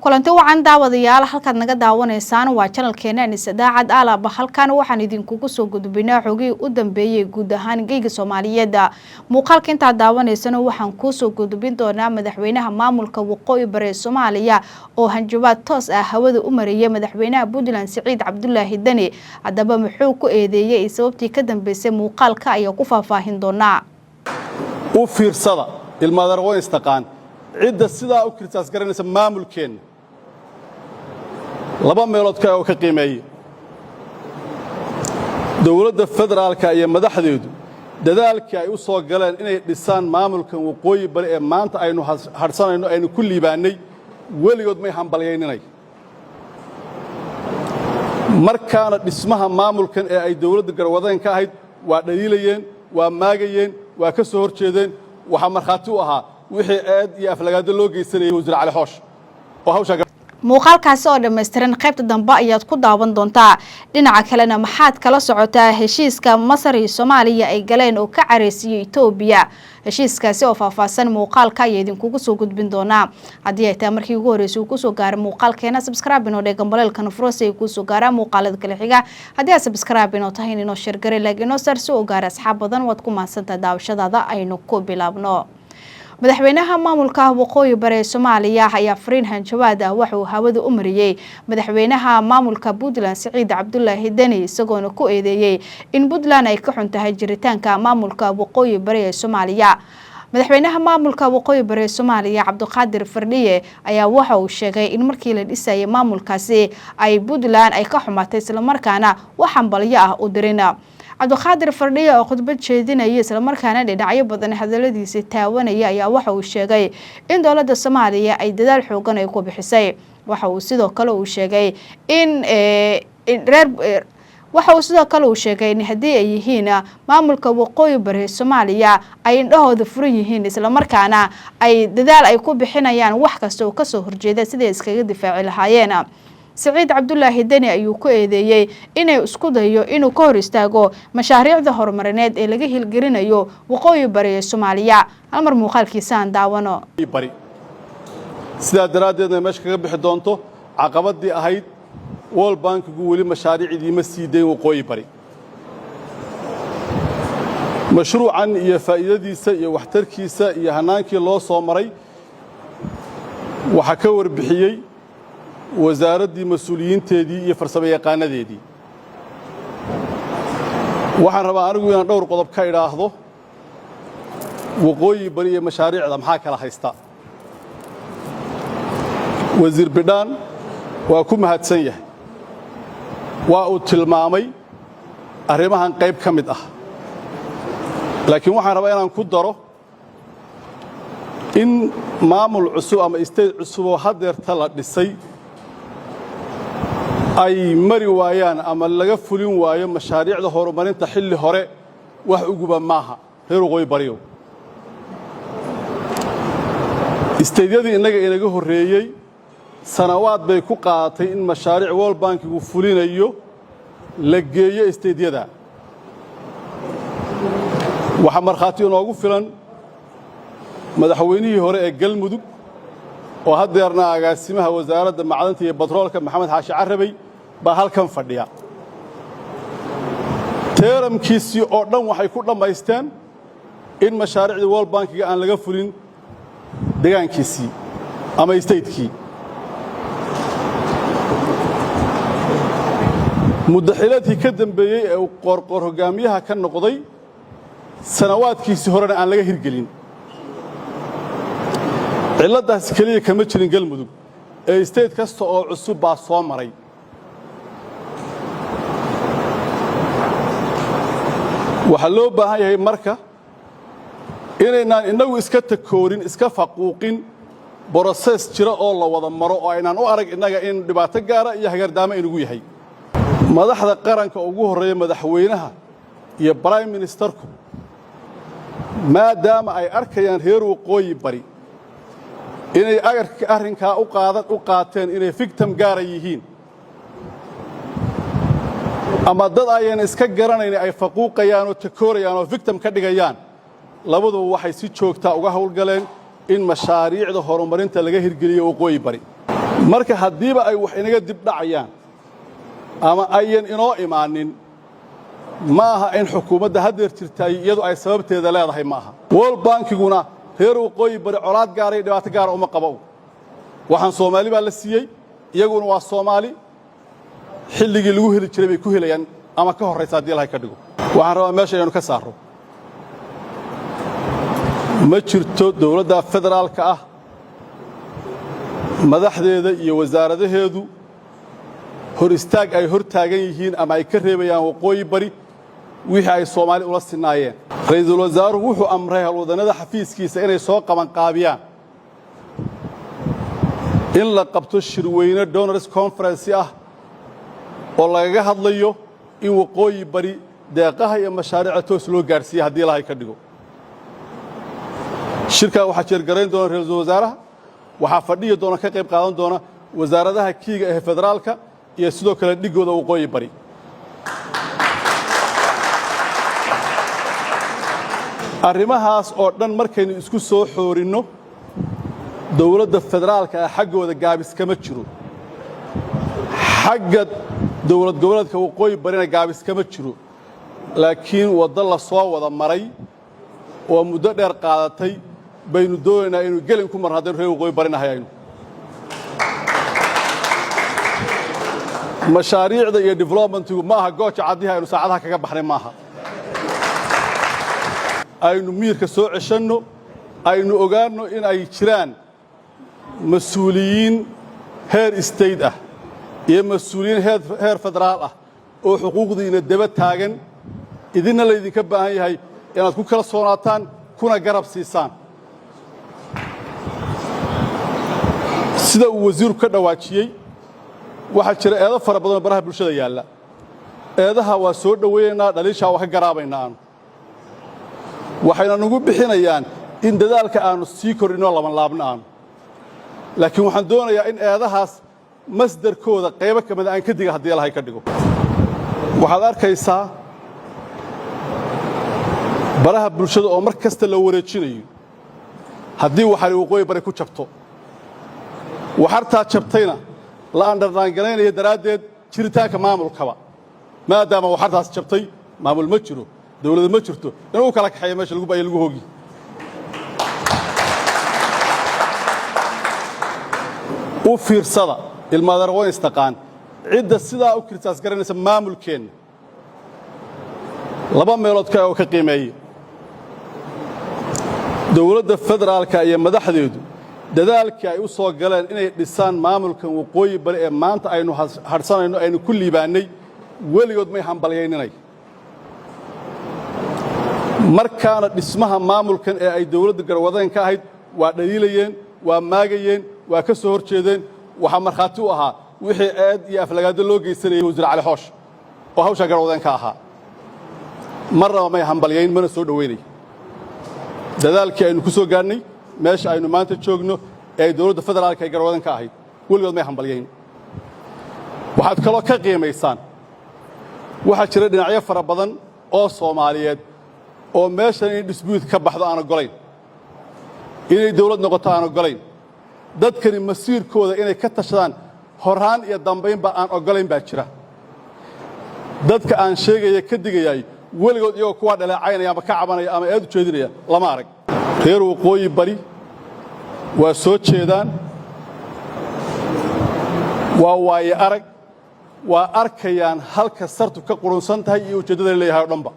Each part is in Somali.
Kulanti wacan daawadayaal, halkaad naga daawanaysaan waa channelkeena Anisa Daacad. Alaaba halkan waxaan idinkugu soo gudbinaa xogihii u dambeeyey guud ahaan geyga Soomaaliyeed. Muuqaalka intaad daawanaysana waxaan kuusoo gudbin doonaa madaxweynaha maamulka Waqooyi Bari Soomaaliya oo hanjabaad toos ah hawada u mariyay madaxweynaha Puntland Siciid Cabdulaahi Deni. Haddaba muxuu ku eedeeyey iyo sababtii ka dambeysay? Muuqaalka ayaa ku faahfaahin doonaa. U fiirsada, ilmaadeer, wayn istaqaan. Cidda sidaa u criticize garaynaysa maamulkeenna laba meelood ka oo ka qiimeeyey dowladda federaalka iyo madaxdeedu dadaalkii ay u soo galeen inay dhisaan maamulkan Waqooyi Bari ee maanta aynu hadhsanayno, aynu ku liibaannay, weligood may hambalyayninay. Markaana dhismaha maamulkan ee ay dowladda garwadeen ka ahayd waa dhaliilayeen, waa maagayeen, waa ka soo hor jeedeen. Waxaa markhaati u ahaa wixii eed iyo aflagaado loo geysanayay Wasiir Cali Xoosh oo hawshaa. Muuqaalkaasi oo dhammaystiran qaybta dambe ayaad ku daawan doontaa. Dhinaca kalena, maxaad kala socotaa heshiiska Masar iyo Soomaaliya ay galeen oo ka careysiiyey Etoobiya? Heshiiskaasi oo faahfaahsan muuqaalka ayaa idinkugu soo gudbin doonaa. Haddii ay tahay markii ugu horreysay uu kusoo gaaro muuqaalkeena, subscribe inoo dhee, gambaleelkana furo si ay kuusoo gaaraan muuqaalada kale xiga. Haddii aad subscribe inoo tahay, inoo share gare, like inoo saar si uu gaaro asxaab badan. Waad ku mahadsantahay daawashadaada. Aynu ku bilaabno. Madaxweynaha maamulka Waqooyi Bari ee Soomaaliya ayaa fariin hanjabaad ah waxa uu hawada u mariyey madaxweynaha maamulka Puntland Siciid Cabdulaahi Deni, isagoona ku eedeeyey in Puntland ay ka xun tahay jiritaanka maamulka Waqooyi Bari ee Soomaaliya. Madaxweynaha maamulka Waqooyi Bari ee Soomaaliya, Cabdiqaadir Firdhiye, ayaa waxa uu sheegay in markii la dhisayay maamulkaasi ay Puntland ay ka xumaatay, islamarkaana wax hambalyo ah u dirin. Cabdiqaadir Firdhiye oo khudbad jeedinaya, islamarkaana dhinacyo badan hadaladiisa taawanaya, ayaa waxa uu sheegay in dowladda Soomaaliya ay dadaal xoogan ay ku bixisay. Waxa uu sidoo kale uu sheegay in reer waxa uu sidoo kale uu sheegay in haddii ay yihiin maamulka Waqooyi Bari Soomaaliya ay indhahooda furan yihiin, islamarkaana ay dadaal ay ku bixinayaan wax kasta oo kasoo horjeeda siday iskaga difaaci lahaayeen. Siciid Cabdulaahi Deni ayuu ku eedeeyey inay isku dayo inuu ka hor istaago mashaariicda horumarineed ee laga hilgelinayo Waqooyi Bari ee Soomaaliya. Hal mar muuqaalkiisa aan daawano. Bari sidaa daraaddeedna meesha kaga bixi doonto caqabaddii ahayd World Bankigu weli mashaariicdii ma sii dayn Waqooyi Bari. Mashruucan iyo faa'iidadiisa iyo waxtarkiisa iyo hannaankii loo soo maray waxaa ka warbixiyey wasaaraddii, mas-uuliyiinteedii iyo farsamo yaqaanadeedii. Waxaan rabaa anigu inaan dhowr qodob ka idhaahdo Waqooyi Bari iyo mashaariicda maxaa kala haysta. Wasiir Bidhaan waa ku mahadsan yahay, waa uu tilmaamay arrimahan qayb ka mid ah, laakiin waxaan rabaa inaan ku daro in maamul cusub ama state cusub oo haddeerta la dhisay ay mari waayaan ama laga fulin waayo mashaariicda horumarinta xilli hore wax uguba maaha. Reer Waqooyi Bariyow, stateyadii innaga inaga horreeyey sanawaad bay ku qaadatay in mashaariic World Bankigu fulinayo la geeyo stateyada. Waxaa markhaati inoogu filan madaxweynihii hore ee Galmudug oo haddeerna agaasimaha Wasaaradda Macdanta iyo Batroolka, Maxamed Xaashi Carabey, baa halkan fadhiya. Termkiisii oo dhan waxay ku dhammaysteen in mashaariicdii World Bankiga aan laga fulin degaankiisii ama statekii. Muddaxileedkii ka dambeeyey ee uu Qoorqoor hoggaamiyaha ka noqday, sanawaadkiisii horena aan laga hirgelin. Cilladdaas keliya kama jirin Galmudug ee state kasta oo cusub baa soo maray. Waxaa loo baahan yahay marka inaynaan innagu iska takoorin, iska faquuqin process jira oo la wada maro, oo aynaan u arag innaga in dhibaato gaara iyo hagardaamo inugu yahay. Madaxda qaranka, ugu horreeya madaxweynaha iyo prime ministerku, maadaama ay arkayaan reer Waqooyi Bari inay arrinkaa u qaateen inay victim gaara yihiin ama dad ayan iska garanayn ay faquuqayaan oo takoorayaan oo victim ka dhigayaan, labaduba waxay si joogtaa uga hawlgaleen in mashaariicda horumarinta laga hirgeliyo Waqooyi Bari. Marka haddiiba ay wax inaga dib dhacayaan ama ayan inoo imaanin, ma aha in xukuumadda haddeer jirtaay iyadu ay sababteeda leedahay, ma aha. World Bankiguna reer Waqooyi Bari colaad gaara iyo dhibaato gaara uma qabo. Waxaan Soomaali baa la siiyey, iyaguna waa Soomaali. Xilligii lagu heli jiray bay ku helayaan ama ka horraysa, haddii Ilahay ka dhigo. Waxaan rabaa meesha inaynu ka saarro: ma jirto dowladda federaalka ah madaxdeeda iyo wasaaradaheedu hor istaag ay hor taagan yihiin ama ay ka reebayaan Waqooyi Bari wixii ay Soomaali ula sinaayeen. Ra'iisul wasaaruhu wuxuu amray howlwadannada xafiiskiisa inay soo qabanqaabiyaan in la qabto shirweyne donors conference ah oo lagaga hadlayo in Waqooyi Bari deeqaha iyo mashaariica toos loo gaadhsiiya, haddii Ilahay ka dhigo. Shirkaa waxaa chair-garayn doona ra'iisul wasaaraha, waxaa fadhiyi doona, ka qayb qaadan doona wasaaradaha kiiga ee federaalka iyo sidoo kale dhiggooda Waqooyi Bari. Arrimahaas oo dhan markaynu isku soo xoorinno, dowladda federaalka ah xaggooda gaabis kama jiro, xagga dowlad goboleedka Waqooyi Barina gaabis kama jiro, laakiin waddo la soo wada maray oo muddo dheer qaadatay baynu doonaynaa inuu gelin ku marno haddaynu reer Waqooyi Barinahay. Aynu mashaariicda iyo developmentigu ma aha Gooja Caddihi aynu saacadaha kaga baxnay, maaha. Aynu miirka soo ceshanno, aynu ogaanno in ay jiraan mas-uuliyiin heer state ah iyo mas-uuliyiin heer federaal ah oo xuquuqdiina daba taagan, idinna laydinka baahan yahay inaad ku kala soonaataan kuna garab siisaan. Sida uu wasiirku ka dhawaajiyey, waxaa jira eedo fara badan oo baraha bulshada yaalla. Eedaha waa soo dhowaynaynaa, dhaliishaa waa ka garaabaynaa aanu. Waxayna nugu bixinayaan in dadaalka aannu sii kordhinoo labanlaabno aanu, laakiin waxaan doonayaa in eedahaas masdarkooda qaybo ka mida aan ka diga, haddii Ilahay ka dhigo. Waxaad arkaysaa baraha bulshada oo mar kasta la wareejinayo haddii waxari Waqooyi Bari ku jabto, waxartaa jabtayna la andhardhaangalaynaya daraaddeed jiritaanka maamulkaba, maadaama waxartaas jabtay maamul ma jiro, dawlada ma jirto, inuu kala kaxeeyo meesha lagu baya lagu hoogi. U fiirsada, ilmaadeer wayn istaqaan. Cidda sidaa u kirtaas garanaysa maamulkeenna laba meelood ka oo ka qiimeeye. Dowladda federaalka iyo madaxdeedu dadaalkii ay u soo galeen inay dhisaan maamulkan Waqooyi Bari ee maanta aynu hadhsanayno, aynu ku liibaannay, weligood may hambalyayninay. Markaana dhismaha maamulkan ee ay dawladda garwadeen ka ahayd waa dhaliilayeen, waa maagayeen, waa ka soo hor jeedeen. Waxaa markhaati u ahaa wixii eed iyo aflagaado loo geysanayay wasiir Cali Xoosh oo hawshaa garwadeen ka ahaa. Marnaba may hambalyayn, mana soo dhowaynay dadaalkii aynu ku soo gaadhnay meesha aynu maanta joogno ee ay dowladda federaalka ay garwadan ka ahayd. Weligood may hambalyayn. Waxaad kaloo ka qiimaysaan, waxaa jira dhinacyo fara badan oo Soomaaliyeed oo meeshan in dispute ka baxdo aan oggolayn, inay dawlad noqoto aan oggolayn, dadkani masiirkooda inay ka tashadaan horraan iyo dambaynba aan oggolayn baa jira. Dadka aan sheegaya ka digayay, weligood iyagoo kuwaa dhaleecaynaya ama ka cabanaya ama eed u jeedinaya lama arag. Reer Waqooyi Bari waa soo jeedaan, waa waaye arag, waa arkayaan halka sartu ka qurunsan tahay iyo ujeeddada la leeyahay o dhanba.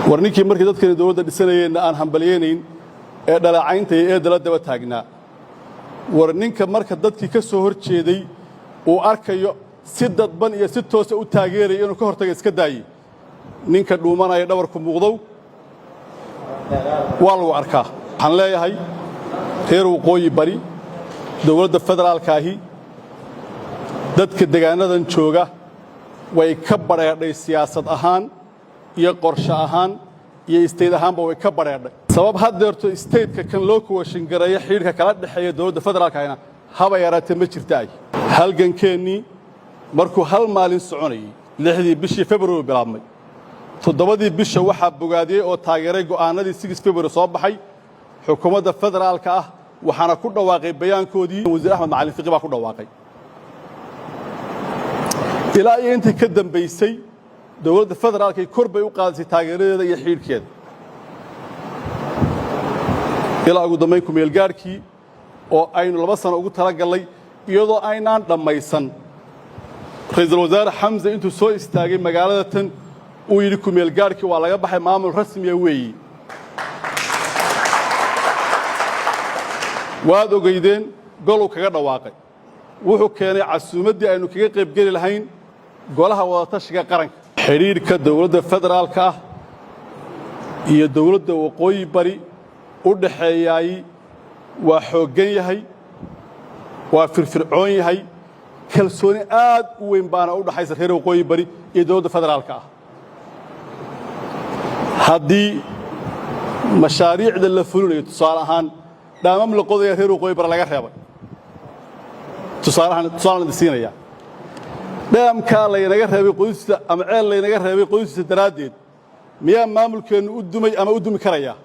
War ninkii markii dadkani dawladda dhisanayeenna aan hambalyaynayn ee dhaleecaynta iyo eedda la daba taagnaa, war ninka marka dadkii ka soo hor jeeday uu arkayo si dadban iyo si toosa u taageeraya inuu ka hortaga iska daayey, ninka dhuumanaya dhabarku muuqdow waa lagu arkaa. Waxaan leeyahay reer Waqooyi Bari, dowladda federaalkaahi dadka degaannadan jooga way ka badheedhay, siyaasad ahaan iyo qorshe ahaan iyo state ahaanba way ka badheedhay. Sabab haddeerto stateka kan loo question-gareeyo xidhiidhka kala dhexeeya dowladda federaalkaahina haba yaraatee ma jirta. Ay halgankeennii markuu hal maalin soconayey, 6dii bishii February bilaabmay, 7dii bisha waxaa bogaadiyey oo taageeray go'aannadii 6 February soo baxay Xukuumadda federaalka ah, waxaana ku dhawaaqay bayaankoodii Wasiir Axmed Macalin Fiqi baa ku dhawaaqay. Ilaa iyo intii ka dambaysay, dowladda federaalka kor bay u qaadisay taageeradeeda iyo xidhiidhkeeda, ilaa ugu dambayn kumeelgaadhkii oo aynu 2 sano ugu talagallay, iyadoo aynaan dhammaysan, Ra'iisul Wasaare Xamse intuu soo istaagay magaalada tan uu yidhi: "Kumeelgaadhkii waa laga baxay, maamul rasmiya weeyi." Waad ogaydeen goluu kaga dhawaaqay. Wuxuu keenay casuumaddii aynu kaga qaybgeli lahayn Golaha Wadatashiga Qaranka. Xidhiidhka dowladda federaalka ah iyo dowladda Waqooyi Bari u dhaxeeyaay waa xooggan yahay, waa firfircoon yahay. Kalsooni aad u weyn baana u dhaxaysa reer Waqooyi Bari iyo dowladda federaalka ah. Haddii mashaariicda la fulinayo, tusaale ahaan dhaamam la qodaya, reer Waqooyi Bari laga reebay, tusaalahaan tusaalaan idin siinaya, dhaamkaa laynaga reebay qodistiisa ama ceel laynaga reebay qodistiisa daraaddeed, miyaa maamulkeennu u dumay ama u dumi karayaa?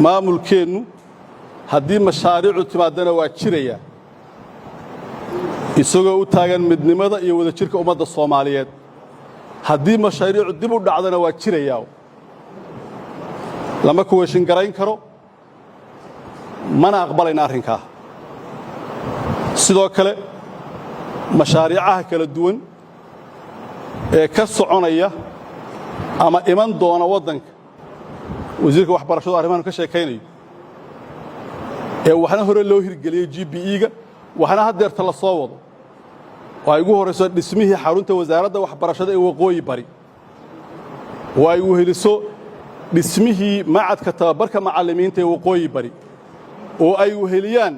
Maamulkeennu haddii mashaariicu timaadana waa jirayaa, isagoo u taagan midnimada iyo wadajirka ummadda Soomaaliyeed. Haddii mashaariicu dib u dhacdana waa jirayaa, lama kuweeshin garayn karo, mana aqbalayna arrinkaa. Sidoo kale mashaariicaha kala duwan ee ka soconaya ama iman doona waddanka, wasiirka waxbarashadu arrimahan ka sheekaynayo, ee waxna hore loo hirgeliyey GPE-ga, waxna haddeerta la soo wado, oo ay ugu horrayso dhismihii xarunta wasaaradda waxbarashada ee Waqooyi Bari, oo ay weheliso dhismihii macadka tababarka macallimiinta ee Waqooyi Bari, oo ay weheliyaan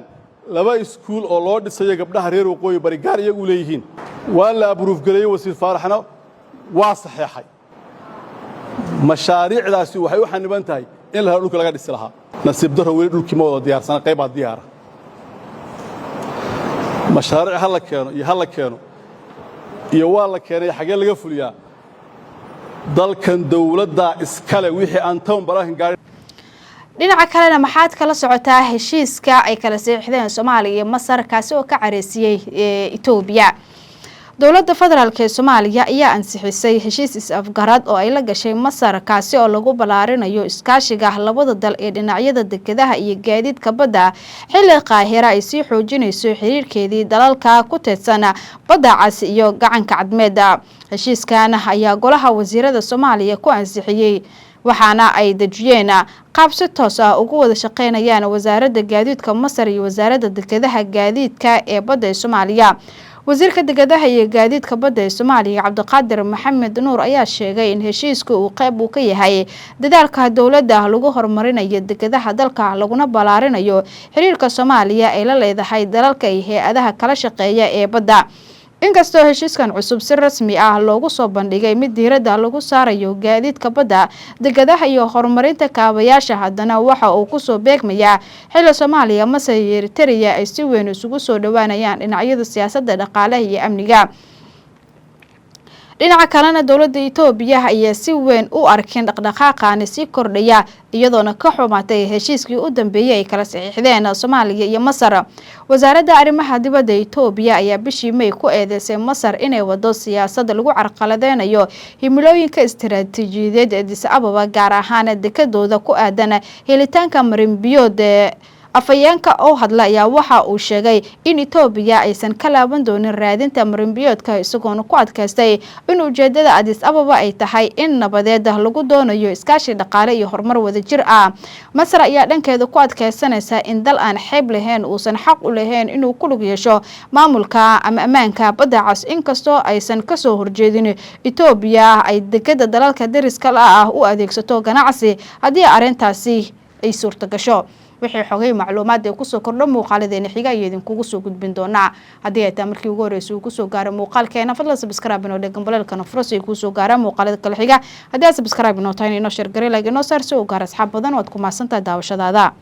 2 iskuul oo loo dhisayo gabdhaha reer Waqooyi Bari gaar iyagu leeyihiin, waa la approve gareeyey, Wasiir Faaraxna waa saxeexay. Mashaariicdaasi waxay u xaniban tahay in la helo dhulka laga dhisi lahaa. Nasiib darro, weli dhulkii ma wada diyaarsana, qaybbaa diyaara. Mashaariic ha la keeno iyo ha la keeno iyo waa la keenay, xaggee laga fuliyaa? Dalkan dowladdaa iskale, wixii aan town planning gaarin. Dhinaca kalena, maxaad kala socotaa heshiiska ay kala saxiixdeen Soomaaliya iyo Masar, kaasi oo ka careysiiyey Etoobiya? Dowladda federaalk ee Soomaaliya ayaa ansixisay heshiis is-afgarad oo ay la gashay Masar, kaasi oo lagu ballaarinayo iskaashiga labada dal ee dhinacyada dekedaha iyo gaadiidka badda, xilli Qaahira ay sii xoojinayso xiriirkeedii dalalka ku teedsan Badda Cas iyo Gacanka Cadmeeda. Heshiiskan ayaa golaha wasiirada Soomaaliya ku ansixiyey, waxaana ay dejiyeen qaab si toos ah ugu wada shaqeynayaan wasaaradda gaadiidka Masar iyo wasaaradda dekedaha gaadiidka ee badda ee Soomaaliya. Wasiirka dekedaha iyo gaadiidka badda ee Soomaaliya, Cabdiqaadir Maxamed Nuur, ayaa sheegay in heshiiska uu qeyb uu ka yahay dadaalka dowladda lagu horumarinayo dekedaha dalka, laguna ballaarinayo xiriirka Soomaaliya ay la leedahay dalalka iyo hay-adaha kala shaqeeya ee badda. Inkastoo heshiiskan cusub si rasmi ah loogu soo bandhigay mid diiradda lagu saarayo gaadiidka badda, dekedaha iyo horumarinta kaabayaasha, haddana waxa uu kusoo beegmayaa xilli Soomaaliya, Masar iyo Eritereya ay si weyn isugu soo dhowaanayaan dhinacyada siyaasadda, dhaqaalaha iyo amniga. Dhinaca kalena, dowladda Itoobiya ayaa si weyn u arkin dhaqdhaqaaqaani sii kordhaya, iyadoona ka xumaatay heshiiskii u dambeeyey ay kala saxiixdeen Soomaaliya iyo Masar. Wasaaradda arrimaha dibadda Itoobiya ayaa bishii May ku eedeysay Masar inay wado siyaasad lagu carqaladeynayo himilooyinka istaraatiijiyadeed ee Addis Ababa, gaar ahaan dekadooda ku aadan helitaanka marinbiyood. Afhayeenka oo hadla ayaa waxa uu sheegay in Itoobiya aysan ka laaban doonin raadinta marinbiyoodka, isagoona ku adkaystay in ujeedada Addis Ababa ay tahay in nabadeed lagu doonayo iskaashi dhaqaale iyo horumar wadajir ah. Masar ayaa dhankeeda ku adkaysanaysa in dal aan xeeb lahayn uusan xaq u lahayn inuu ku lug yeesho maamulka ama ammaanka Badda Cas, inkastoo aysan kasoo horjeedin Itoobiya ay dekada dalalka dariska la ah u adeegsato ganacsi haddii arrintaasi ay suurtagasho. Wixii xogay macluumaad ee kusoo kordho, muuqaaladeena xiga ayo idinkugu soo gudbin doonaa. Haddii ay tahay markii ugu horreysay uu kusoo gaaro muuqaalkeena, fadlan subscribe inoo dhegan, baleelkana furo si ay kuusoo gaaraan muuqaalada kale xiga. Haddii aad subscribe inoo tahay, inoo share garee, like inoo saar si uu gaaro asxaab badan. Waad ku mahadsantahay daawashadaada.